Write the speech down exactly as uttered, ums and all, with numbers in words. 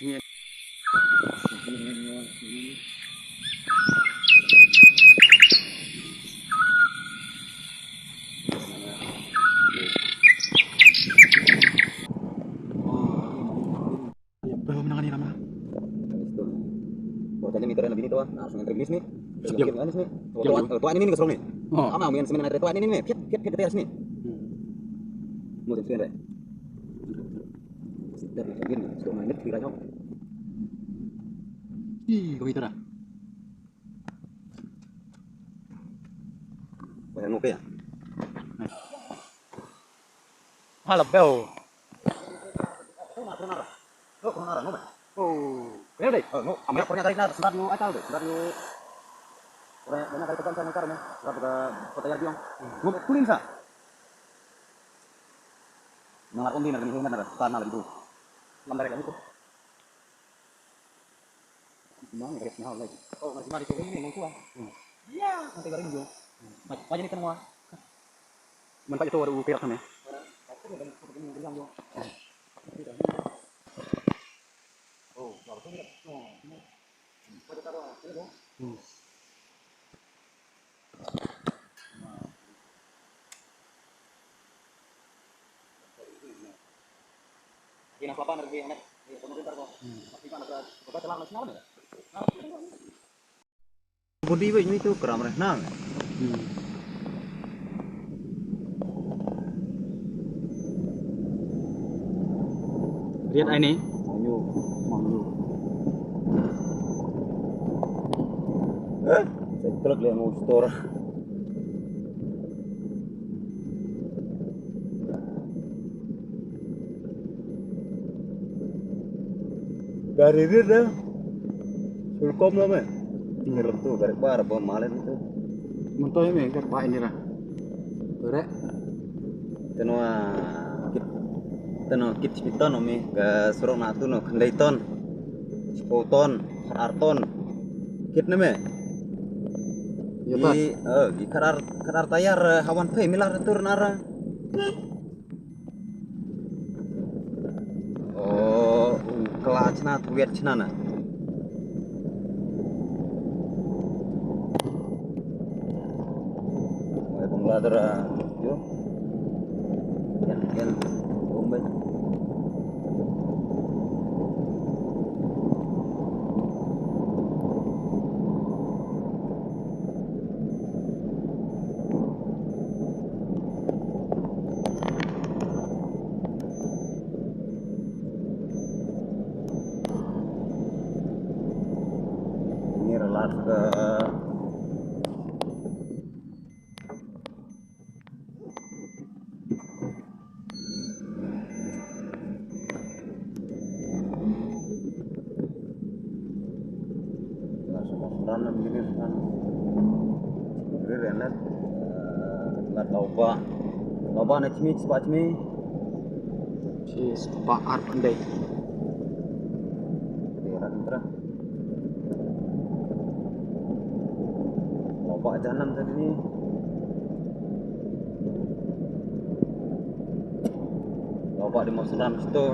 Ïa, bro, menang ni lama. Habis tu. Bawa saja meter lebih ni tu, ah. Nah, langsung entry list ni. Siap. Siap. List ni. Siap. Tuan, eh, tuan ini ni ke serong ni. Oh. Ama, main semen ada tuan ini ni. Piat, piat, piat, piat sini. Hmm. Mau screen, right? Dah, dah, dah, dah, dah, dah, dah. Ih, kau itu dah. Wah, yang ngopi ya? Hala beo. Oh, kena deh. Oh, kena deh. Ambil pernah tarik nar, sebentar yuk, akal deh, sebentar yuk. Udah, udah tarik pegang sama kar, sebentar ke kota Yarbiong. Ngomong tulis sa. Nang lakon di nar, nar, nar, nar, nar, nar, nar, nar, nar, nar, nar, nar, nar, Mang, garis mahal lagi. Oh, garis mahal itu ini, mau tua. Hmm. Iya, nanti garing jo. Mas, aja ni kan wah. Man pa itu baru kira kan ya. Oh, baru kira. Oh, ini. Pada taruh, ini dong. Hmm. Budi wei ni tu keram reh nang. Hmm. Riat ai ni. Mangyu, mangyu. Eh, saya kelak lihat mau store. Gari rir da. Sulkom la me. Rir tu gari bar ba malen tu. Mentoi me gari ba ini la. Ture. Teno kit, teno kit spi ton me ga surok na tu no khyndai ton. Sepuluh ton, ar ton. Kit ne me. Ïa, i, eh, i khadar, khadar tayar, eh, hawan phe milar tur nara. Oh, kla chna, tuet chna na. Oi, bangla dara, yo. Yan, yan, Bombay. Ini relat ke Ran lam ini ran. Ri ren lat. Lat Lauba. Lauba na chmi, chpa chmi. Chi spah ar pynde. Ri ran tra. Lauba janam tadi ni. Lauba di Mawsynram situ.